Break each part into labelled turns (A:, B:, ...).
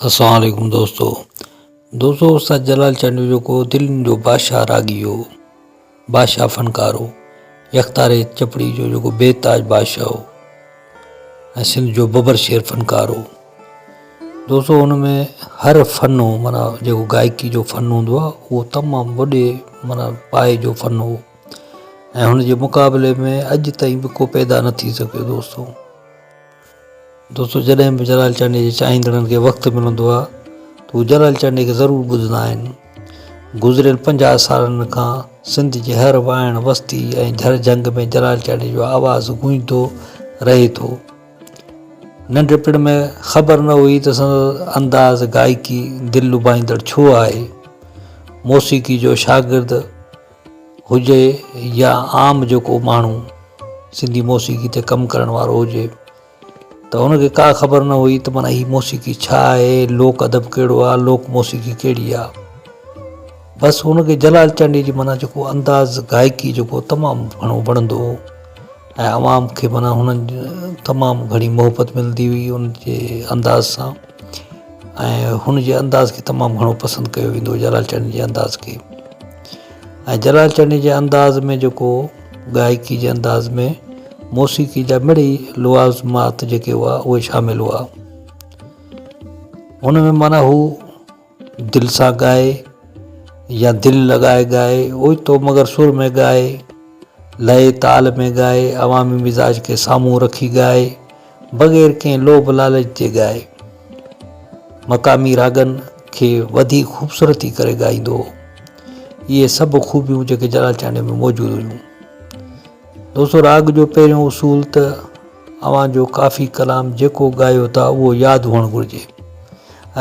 A: السلام عليڪم دوستو دوستو استاد جلال چانڊيو جيڪو دلين جو بادشاهه راڳي هو بادشاهه فنڪار هو يختاري چپڙي جو جيڪو بي تاج بادشاهه هو ۽ سنڌ جو ببر شير فنڪار هو دوستو هن ۾ هر فن هو معنيٰ جيڪو گائڪي جو فن هوندو آهي اهو تمام وڏي معنيٰ پائي جو فن هو ۽ هن جي مقابلي ۾ اڄ تائين به ڪو پيدا نه ٿي سگهيو دوستو دوستو جڏهن به جلال چانڊيي جي چاهيندڙن کي وقت ملندو آهي ته هو جلال چانڊيي کي ضرور ٻڌندا آهن. گذريل 50 سالن کان سنڌ جي هر واهڻ، وستي ۽ جھر جھنگ ۾ جلال چانڊيي جو آواز گونجندو رهي ٿو. ننڍپڻ ۾ خبر نه هئي ته سندس انداز گائڪي دل لڀائيندڙ ڇو آهي. موسيقي جو شاگرد هجي يا عام جيڪو ماڻهو سنڌي موسيقي تي ڪم ڪرڻ وارو هجي ته هن کي ڪا خبر نه هئي ته معنيٰ هي موسيقي ڇا آهي، لوڪ ادب ڪهڙو آهي، لوڪ موسيقي ڪهڙي آهي. بس هن کي جلال چانڊيي جي معنيٰ جيڪو انداز گائڪي جيڪو تمام گهڻو وڻندو هو ۽ عوام کي معنيٰ هنن تمام گهڻي محبت ملندي هئي ان جي انداز سان ۽ هن جي انداز کي تمام گهڻو پسند ڪيو ويندو هو جلال چانڊيي جي انداز کي. ۽ جلال چنڙي جي انداز ۾ جيڪو گائڪي جي انداز ۾ موسيقي جا مڙئي لوازمات جيڪي هئا اهي شامل هئا. ان ۾ معنيٰ هو دل سان ڳائي يا دل لڳائي ڳائي، اوچتو مگر سر ۾ ڳائي، لئي تال ۾ ڳائي، عوامي مزاج کي سامهون رکي ڳائي، بغير ڪنهن لوڀ لالچ جي ڳائي. مقامي راڳن کي وڌيڪ خوبصورتي ڪري ڳائيندو هو. اهي سڀ خوبيون جيڪي جلال چانڊيي ۾ موجود هيون. دوستو راڳ جو پهريون اصول ته اوهان جو ڪافي ڪلام جيڪو ڳايو ٿا اهو ياد هئڻ گهرجي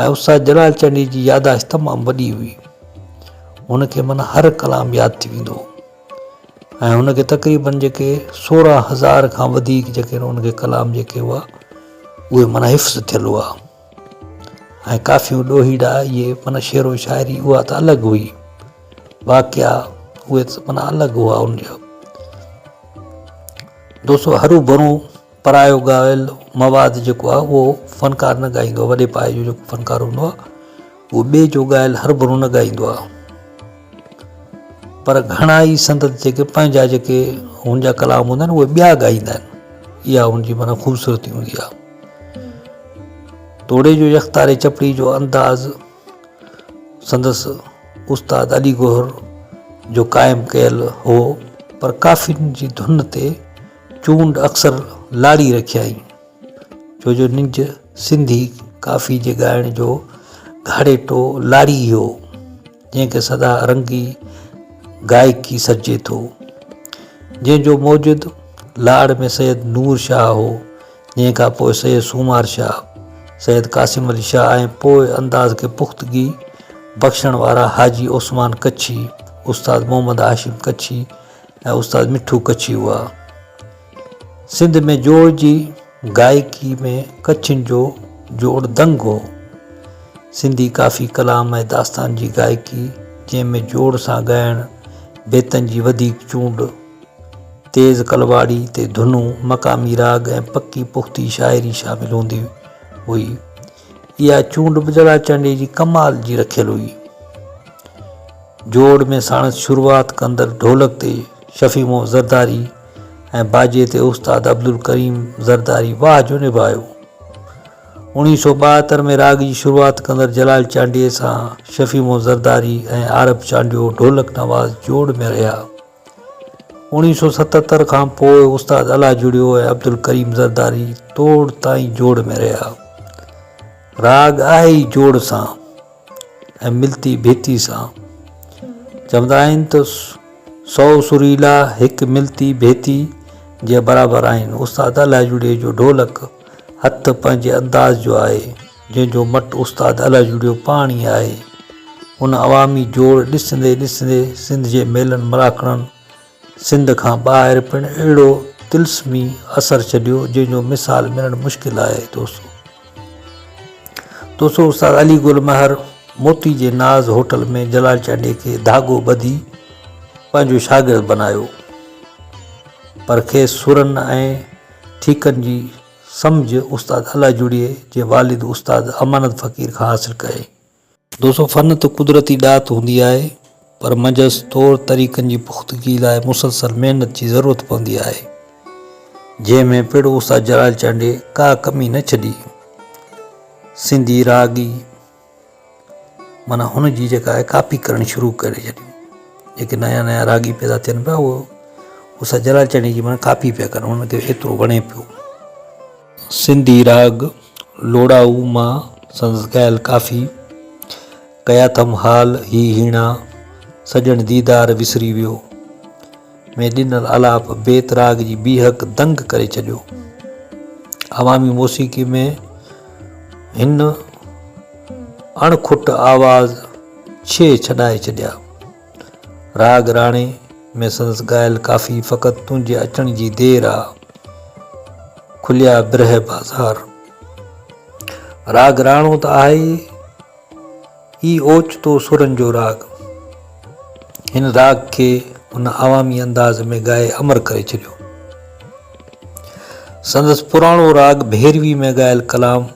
A: ۽ استاد جلال چانڊيي جي ياداشت تمام وڏي هئي. هن کي معنيٰ هر ڪلام ياد ٿي ويندو هو. ۽ هن کي تقريبن جيڪي 16,000 کان وڌيڪ جيڪي هن کي ڪلام جيڪي هئا اهي معنيٰ حفظ ٿيل هئا ۽ ڪافيون ڏوهيڙا اهي معنيٰ شعر و شاعري اها ته الڳ هئي واقعا اهي ته معنيٰ الڳ هئا ان جو دوستو هرو ڀرو پرايو ڳايل مواد جيڪو آهي اهو فنڪار نه ڳائيندو آهي وڏي پائي جو جيڪو فنڪار هوندو آهي اهو ٻئي جو ڳايل هرڀرو نه ڳائيندو آهي پر گهڻا ئي سندس جيڪي پنهنجا جيڪي هن جا ڪلام هوندا آهن اهي ٻيا ڳائيندا آهن اها هن جي معنيٰ خوبصورتي هوندي آهي توڙي جو يختاري چپڙي جو انداز سندس استاد علي گوهر جو قائم ڪيل هو پر ڪافين جي ڌن تي چونڊ اڪثر لاڙي رکيائين ڇو جو نج سنڌي ڪافي جي ڳائڻ جو گهاڙيٽو لاڙي ئي هو، جنهن کي سدا رنگي گائڪي سڏجي ٿو، جنهن جو موجد لاڙ ۾ سيد نور شاهه هو، جنهن کان پوء سيد سومار شاهه، سيد قاسم علي شاهه ۽ پوء انداز کي پختگي بخشڻ وارا حاجي عثمان ڪڇي، استاد محمد هاشم ڪڇي ۽ استاد مٺو ڪڇي هئا. سنڌ ۾ جوڙ جي گائڪي ۾ ڪڇين جو جوڙ دنگ هو. سنڌي ڪافي ڪلام ۽ داستان جي گائڪي جنهن ۾ جوڙ سان ڳائڻ، بيتن جي وڌيڪ چونڊ، تيز ڪلواڙي تي ڌنون، مقامي راڳ ۽ پڪي پختي شاعري شامل هوندي هئي. اها چونڊ به جلال چانڊيي جي ڪمال جي رکيل هئي. جوڙ ۾ ساڻس شروعات ڪندڙ ڍولڪ تي شفيع محمد زرداري ۽ باجي تي استاد عبدالڪريم زرداري واهه جو نڀايو. 1972 ۾ راڳ جي شروعات ڪندڙ جلال چانڊيي سان شفيع محمد زرداري ۽ عارب چانڊيو ڍولڪ نواز جوڙ ۾ رهيا. 1977 کان پوء استاد الله جڙيو ۽ عبدالڪريم زرداري توڙ تائين جوڙ ۾ رهيا. راڳ آهي ئي جوڙ سان. ۽ ملتي ڀيتي سان. چوندا آهن ته سو سريلا هڪ ملتي ڀيتي جي برابر آهن. استاد الهه جڙيي جو ڍولڪ هٿ پنهنجي انداز جو آهي، جنهن جو مٽ استاد الهه جڙيو پاڻ ئي آهي. ان عوامي جوڙ ڏسندي ڏسندي سنڌ جي ميلن مراکڙن، سنڌ کان ٻاهر پڻ اهڙو طلسمي اثر ڇڏيو، جنهن جو مثال ملڻ مشڪل آهي. دوستو! دوستو استاد علي گل مهر موتي جي ناز هوٽل ۾ جلال چانڊيي کي ڌاڳو ٻڌي پنهنجو شاگرد بنايو پر کيس سرن ۽ ٺيڪن جي سمجهه استاد الله جڙيي جي والد استاد امانت فقير کان حاصل ڪيائين. دوستو فن ته قدرتي ڏات هوندي آهي پر منجهس طور طريقن جي پختگي لاء مسلسل محنت جي ضرورت پوندي آهي جنهن ۾ پڻ استاد جلال چانڊيي ڪا ڪمي نه ڇڏي. سنڌي راڳي معنيٰ هن جي جيڪا آهي ڪاپي ڪرڻ شروع ڪري ڇڏي جيڪي نيا نيا راڳي پيدا ٿين پيا اهي استاد جلال چانڊيي جي معنيٰ ڪاپي پيا ڪن هن کي ايترو وڻي پيو. سنڌي راڳ لوڙائو مان سندس ڳايل ڪافي، ڪيا ٿم حال هي هيڻا، سڄڻ ديدار وسري ويو، ۾ ڏنل آلاپ بيت راڳ جي بيهڪ دنگ ڪري ڇڏيو. عوامي موسيقي ۾ هن اڻ کٽ آواز ڇيهه ڇڏائي ڇڏيا. راڳ راڻي ۾ سندس ڳايل ڪافي فقط تنهنجي اچڻ جي دير آ، کليا برهه بازار. راڳ راڻو ته آهي ئي اوچتو سرن جو راڳ. هن راڳ کي هن عوامي انداز ۾ ڳائي امر ڪري ڇڏيو. سندس پراڻو راڳ ڀيروي ۾ ڳايل ڪلام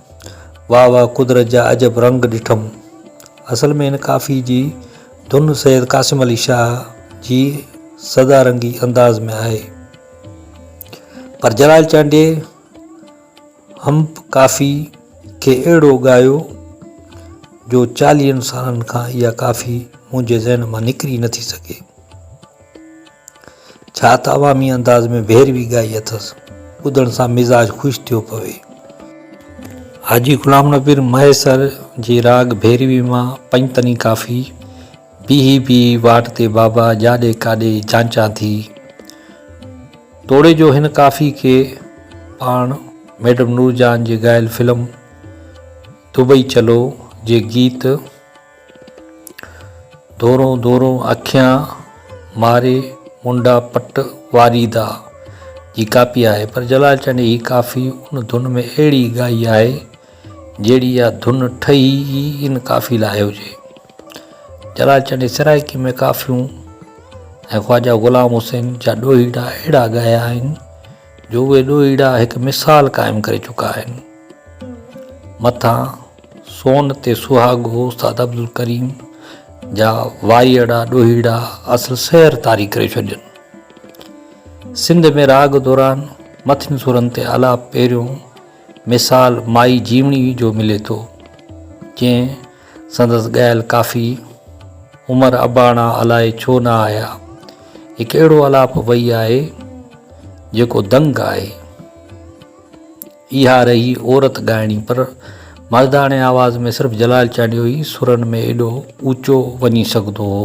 A: واهه واهه قدرت جا عجب رنگ ڏٺم. اصل ۾ هن ڪافي جي ڌن سيد قاسم علي شاهه جي سدا رنگي انداز ۾ آهي پر جلال چانڊيي همپ ڪافي کي اهڙو ڳايو جو چاليهن سالن کان اها ڪافي منهنجي ذهن مان نڪري نٿي سگهي. ڇا ته عوامي انداز ۾ ڀيروي ڳائي اٿس، ٻڌڻ سان مزاج خوش ٿيو پوي. حاجي غلام نبي مهيسر جي راڳ ڀيروي مان پنجتني ڪافي، بيهي بيهي واٽ تي بابا جاڏي ڪاڏي جانچان ٿي. توڙي جو هن ڪافي کي پاڻ ميڊم نورجهان جي ڳايل فلم دبئي چلو جي گيت، دورون دورون اکيان ماري منڊا پٽ واري دا جي ڪاپي آهي پر جلال چانڊيي هي ڪافي ان ڌن ۾ اهڙي ڳائي آهي جهڙي اها ڌن ٺهي ئي ان ڪافي لاء هجي. جلال چانڊيي سرائيڪي ۾ ڪافيون ۽ خواجه غلام حسين جا ڏوهيڙا اهڙا ڳايا آهن جو اهي ڏوهيڙا هڪ مثال قائم ڪري چڪا آهن. مٿان سون تي سهاڳو استاد عبدالڪريم جا وائيڙا ڏوهيڙا اصل سحر طاري ڪري ڇڏين. سنڌ ۾ راڳ دوران مٿين سرن تي آلاپ پهريون مثال مائي جيوڻي جو ملي ٿو، جنهن سندس ڳايل ڪافي عمر اباڻا الائي ڇو نه آيا هڪ اهڙو آلاپ وئي آهي جيڪو دنگ آهي. اها رهي عورت ڳائڻي پر مرداڻي آواز ۾ صرف جلال چانڊيو ئي سرن ۾ ايڏو اوچو وڃي سگهندو هو.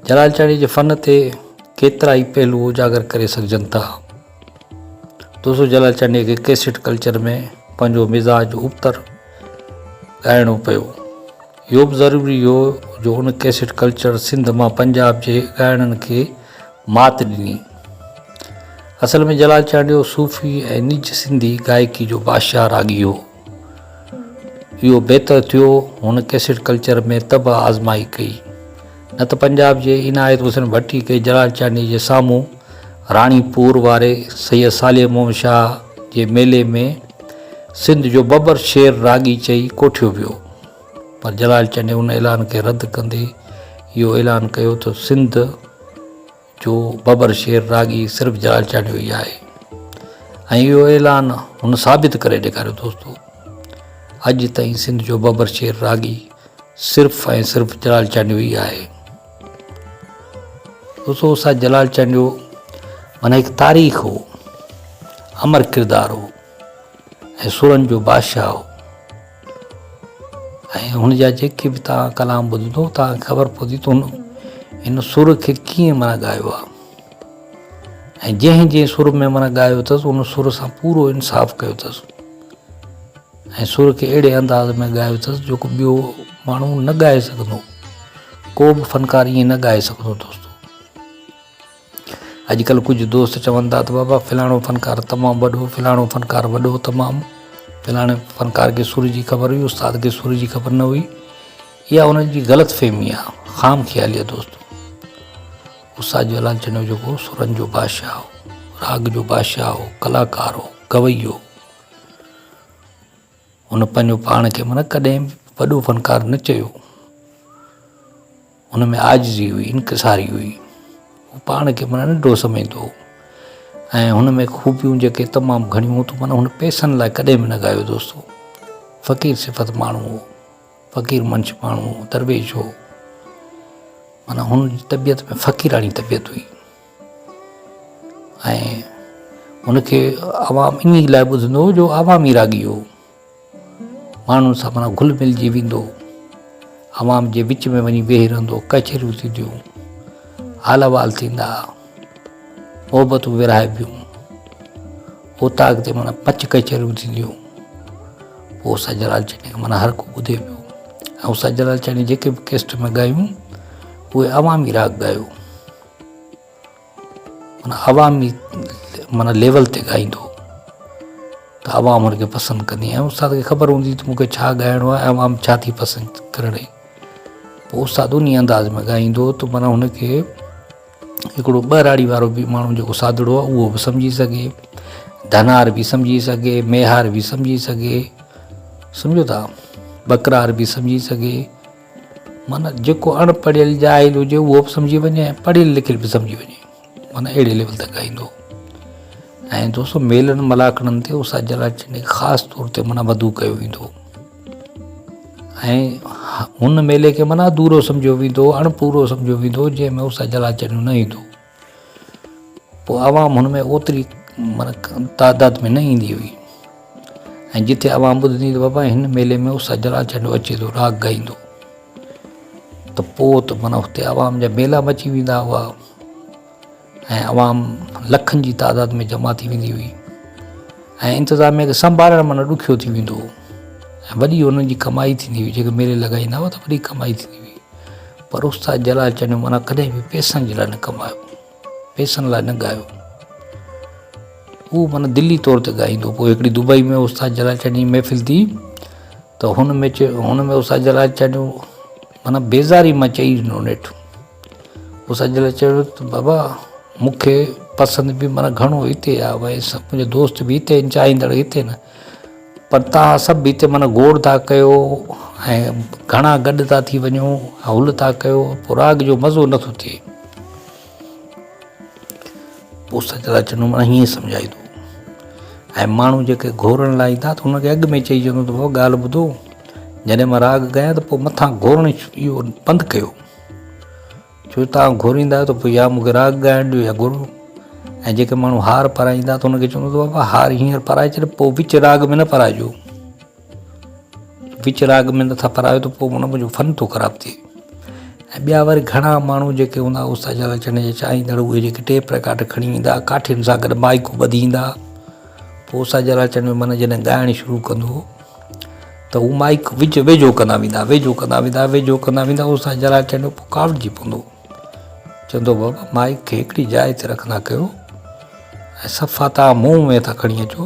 A: جلال چانڊيي جي فن تي ڪيترائي پهلو اجاگر ڪري سگهجن ٿا. دوستو جلال چانڊيي کي ڪيسٽ ڪلچر ۾ پنهنجو مزاج ابتر ڳائڻو پيو. اهو به ضروري هو جو ان ڪيسٽ ڪلچر سنڌ مان پنجاب جي ڳائڻن کي مات ڏني. اصل ۾ جلال چانڊيو صوفي ۽ نج سنڌي گائڪي جو بادشاهه راڳي هو. اهو بهتر ٿيو هن ڪيسٽ ڪلچر ۾ طبع آزمائي ڪئي. نه ته پنجاب جي عنايت حسين ڀٽي کي جلال چانڊيي جي سامهون راڻي پور واري سيد صالح محمد شاهه جي ميلي ۾ سنڌ جو ببر شير راڳي چئي ڪوٺيو ويو. پر جلال چانڊيي ان اعلان کي رد ڪندي اهو اعلان ڪيو ته سنڌ جو ببر شير راڳي صرف جلال چانڊيو ئي آهي ۽ اهو اعلان هن ثابت ڪري ڏيکاريو دوستو اڄ تائين سنڌ جو ببر شير راڳي صرف ۽ صرف جلال چانڊيو ئي آهي دوستو استاد جلال چانڊيو معنی هڪ تاريخ هو امر ڪردار هو ۽ سرن جو بادشاهه هو ۽ هن جا جيڪي به توهان ڪلام ٻڌندو توهان کي خبر پوندي ته هن هن سر کي ڪيئن معنيٰ ڳايو آهي ۽ جنهن جنهن سر ۾ معنيٰ ڳايو اٿس ان سر سان پورو انصاف ڪيو اٿس ۽ سر کي اهڙي انداز ۾ ڳايو اٿس جيڪو ٻيو ماڻهو نه ڳائي سگهندو ڪو به فنڪار ائين نه ڳائي سگهندو دوستو اڄڪلهه ڪجهه دوست چون ٿا ته بابا فلاڻو فنڪار تمام وڏو فلاڻو فنڪار وڏو تمام فلاڻي فنڪار کي سر جي خبر هئي استاد کي سر جي خبر نه هئي اها انهن جي غلط فهمي آهي خام خيالي آهي دوستو استاد جلال چنيو جيڪو سرن جو بادشاهه هو راڳ جو بادشاهه هو ڪلاڪار هو گويو هو. هن پنهنجو پاڻ کي معنيٰ ڪڏهن به وڏو فنڪار نه چيو. هن ۾ عاجزي هئي، انڪساري هئي. هو پاڻ کي معنيٰ ننڍو سمجهندو هو ۽ هن ۾ خوبيون جيڪي تمام گهڻيون هيون ته معنيٰ هن پئسن لاء ڪڏهن به نه ڳايو دوستو. فقير صفت ماڻهو هو، فقير منش ماڻهو هو، درويش هو. معنيٰ هن جي طبيعت ۾ فقيراڻي طبيعت هئي. ۽ هن کي عوام انهي لاء ٻڌندو هو جو عوامي راڳي هو. ماڻهن سان معنيٰ گهل ملجي ويندو هو. عوام جي وچ ۾ وڃي ويهي رهندو هو. ڪچهريون ٿينديون، حال احوال ٿيندا، محبتون ورهائبيون، اوطاق تي معنيٰ پچ ڪچهريون ٿينديون. پوء استاد جلال چنيء کي معنيٰ هر ڪو ٻڌي پيو ۽ استاد جلال چنيء جيڪي به ڪيسٽ ۾ ڳايون اهي عوامي راڳ ڳايو. معنيٰ عوامي معنيٰ ليول تي ڳائيندو هو ته عوام هن کي پسند ڪندي ۽ استاد کي خبر هوندي ته مونکي ڇا ڳائڻو آهي عوام ڇا ٿي پسند ڪرڻي پوء استاد انهي انداز ۾ ڳائيندو هو ته معنيٰ هن کي هڪڙو ٻهراڙي وارو به ماڻهو جيڪو سادڙو آهي اهو به سمجهي سگهي ڌنار به سمجهي سگهي ميهار به سمجهي سگهي سمجهو ٿا ٻڪرار به سمجهي سگهي معنيٰ جيڪو اڻ پڙهيل جاهل هجي اهو به سمجهي وڃي ۽ پڙهيل لکيل به سمجهي وڃي معنيٰ اهڙي ليول تي ڳائيندو هو ۽ دوستو ميلن ملاکڙن تي استاد جلال چنڊ کي خاص طور تي معنيٰ مدعو ڪيو ويندو هو ۽ هن ميلي کي معنيٰ اڌورو سمجهيو ويندو هو اڻ پورو سمجهيو ويندو هو جنهن ۾ استاد جلال چنڊ نه ايندو هو پوء عوام هن ۾ اوتري معنيٰ تعداد ۾ نه ايندي هئي ۽ جتي عوام ٻڌندي ته بابا هن ميلي ۾ استاد جلال چانڊيو اچي ٿو راڳ ڳائيندو ته پوء ته معنيٰ هتي عوام جا ميلا مچي ويندا هئا ۽ عوام لکن جي تعداد ۾ جمع ٿي ويندي هئي ۽ انتظاميا کي سنڀالڻ معنيٰ ڏکيو ٿي ويندو هو ۽ وڏي انهن جي ڪمائي ٿيندي هئي جيڪي ميلي لڳائيندا هئا ته وڏي ڪمائي ٿيندي هئي پر استاد جلال چانڊيو معنيٰ ڪڏهن به پئسن جي لاء نه ڪمايو پئسن لاء نه ڳايو. هو معنيٰ دلي طور تي ڳائيندو هو. پوء هڪڙي دبئي ۾ استاد جلال چانڊيي جي محفل ٿي ته هن ۾ هن ۾ استاد جلال چانڊيو معنيٰ بيزاري مان چئي ڏنو نيٺ استاد جلال چيو ته بابا مون کي پسند به معنيٰ گهڻو هتي آهي ڀائي سڀ منهنجا دوست به هتي آهن چاهيندڙ هتي آهن پر توهان سڀ هتي معنيٰ گوڙ ٿا ڪيو ۽ گهڻا گڏ ٿا ٿي وڃو هل ٿا ڪيو پوء راڳ جو مزو نٿو ٿئي. پوء سچل چنو معنيٰ هيئن سمجهائيندو ۽ ماڻهو جيڪي گهورڻ لاء ايندا ته هن کي اڳ ۾ چئي ڇڏيندو ته بابا ڳالهه ٻڌو جڏهن مان راڳ ڳايان ته پوء مٿان گهورڻ اهو بند ڪيو ڇو جو توهان گهوريندا آهيو ته پوء يا مون کي راڳ ڳائڻ ڏيو يا گهورو ۽ جيڪي ماڻهو هار پارائيندا ته هن کي چوندو ته بابا هار هينئر پارائي ڇڏ پوء وچ راڳ ۾ نه پارائجو وچ راڳ ۾ نٿا پرايو ته پوء معنيٰ منهنجو فن ٿو خراب ٿئي ۽ ٻيا وري گهڻا ماڻهو جيڪي هوندا استاد جلال چنڊ جا چاهيندڙ اهي جيڪي ٽيپ رڪارڊ کڻي ايندا ڪاٺين سان گڏ مائيڪون ٻڌي ايندا پوء استاد جلال چنڊ معنيٰ جڏهن ڳائڻ شروع ڪندو هو ته هو مائيڪ وچ ويجهو ڪندا ويندا ويجهو ڪندا ويندا ويجهو ڪندا ويندا استاد جلال چنڊ پوء ڪاوڙجي پوندو چوندو بابا مائيڪ کي هڪڙي جاء تي رکندا ڪيو ۽ صفا تان منهن ۾ ٿا کڻي اچو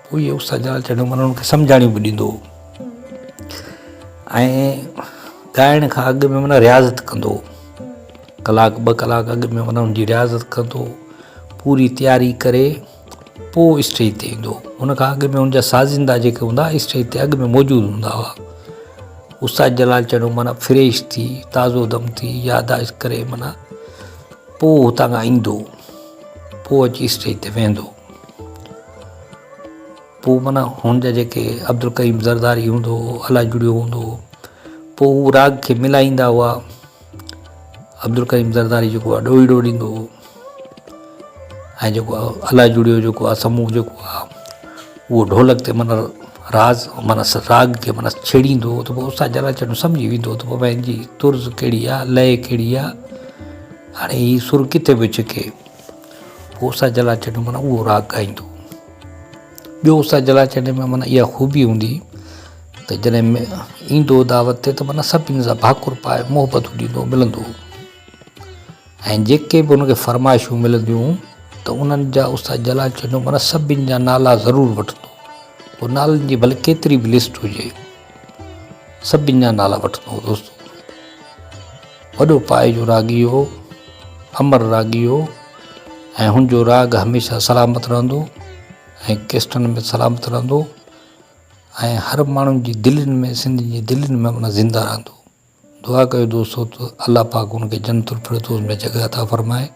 A: پوء اهي استاد جلال چنڊ معنيٰ انهن کي سمجهاڻيون به ڏيندو هو ۽ ڳائڻ کان اڳ ۾ معنيٰ رياضت ڪندو هو ڪلاڪ ٻه ڪلاڪ اڳ ۾ معنيٰ ان جي رياضت ڪندو هو پوري تياري ڪري پوء اسٽيج تي ايندو هو ان کان اڳ ۾ ان جا سازندا جيڪي هوندا اسٽيج تي اڳ ۾ موجود هوندا هئا استاد جلال چنڊ معنيٰ فريش ٿي تازو دم ٿي ياداشت ڪري معنيٰ پوء هتان کان ايندو پوء اچي اسٽيج تي ويهندو پوء معنيٰ هن جا جيڪي عبدالڪريم زرداري هوندو هو الله جڙيو هوندو هو پوء هو راڳ کي ملائيندا هئا عبدالڪريم زرداري جيڪو آهي ڏوهيڙو ڏيندو هو ۽ جيڪو الله جڙيو جيڪو آهي سمون جيڪو آهي اهو ڍولڪ تي معنيٰ راز معنيٰ راڳ کي معنيٰ ڇيڙيندو هو ته پوء استاد جلال چنڊ سمجهي ويندو هو ته بابا هن جي طرز ڪهڙي آهي لئه ڪهڙي آهي هاڻي هي سر ڪٿي پيو ڇڪي پوء استاد جلال چنڊ معنيٰ اهو راڳ ڳائيندو هو. ٻيو استاد جلال چنڊ ۾ معنيٰ اها خوبي هوندي ته جڏهن ايندو هو دعوت تي ته معنيٰ سڀني سان ڀاڪر پائي محبتون ڏيندو ملندو هو ۽ جيڪي به هن کي فرمائشون ملنديون هيون ته انهن جا استاد جلال چنڊ معنيٰ سڀني جا نالا ضرور وٺندو پوء نالن جي ڀلي ڪيتري به لسٽ هجي سڀني جا نالا وٺندو هو دوستو وڏو پائي جو راڳي هو، امر راڳي هو ۽ هن جو راڳ هميشه سلامت رهندو ۽ ڪيسٽن ۾ سلامت رهندو. ۽ هر ماڻهن جي دلين ۾ سنڌين جي دلين ۾ معنيٰ زنده رهندو. دعا ڪيو دوستو ته الله پاڪ ان کي جنت الفردوس ۾ جڳهه عطا فرمائي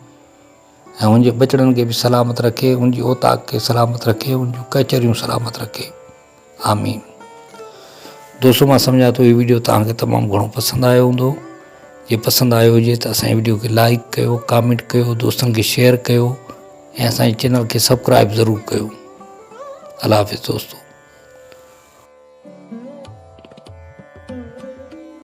A: ۽ ان جي ٻچڙن کي به سلامت رکي ان جي اوطاق کي سلامت رکي ان جون ڪچهريون سلامت رکي آمين. دوستو مان سمجهان ٿو هي ويڊيو توهان کي تمام گهڻو پسند آيو هوندو جي پسند آيو هجي ته اسان جي ويڊيو کي لائڪ ڪيو ڪامينٽ ڪيو دوستن کي شيئر ڪيو ۽ اسان جي چينل کي سبسڪرائب ضرور ڪيو الله حافظ دوستو.